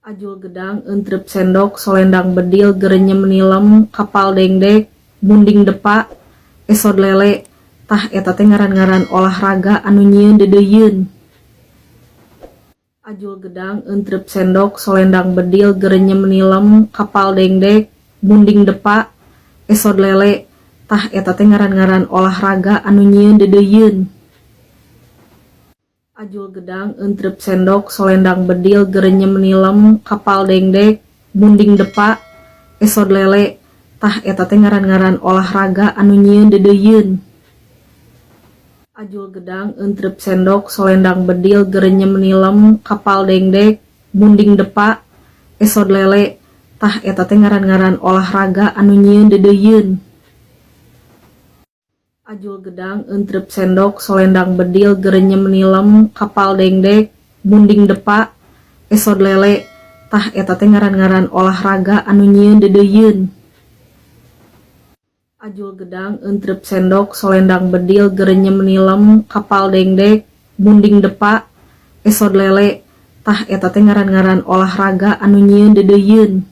Ajul gedang, entrep sendok, solendang bedil, gerenyem nilem, kapal dengdek, munding depa, esod lele. Tah eta teh ngaran-ngaran olahraga anu nyieun deudeuieun. Ajul gedang, entrep sendok, solendang bedil, gerenyem nilem, kapal dengdek, munding depa, esod lele. Tah eta teh ngaran-ngaran olahraga anu nyieun deudeuieun. Ajul gedang, entrep sendok, solendang bedil, gerenyem nilem, kapal dengdek, munding depa, esod lele. Tah eta teh ngaran-ngaran olahraga anu nyieun deudeuieun. Ajul gedang, entrep sendok, solendang bedil, gerenyem nilem, kapal dengdek, munding depa, esod lele. Tah eta teh ngaran-ngaran olahraga anu nyieun deudeuieun. Ajul gedang, entrep sendok, solendang bedil, gerenyem nilem, kapal dengdek, munding depa, esod lele. Tah eta teh ngaran-ngaran olahraga anu nyieun deudeuieun. Ajul gedang, entrep sendok, solendang bedil, gerenyem nilem, kapal dengdek, munding depa, esod lele. Tah eta teh ngaran-ngaran olahraga anu nyieun deudeuieun.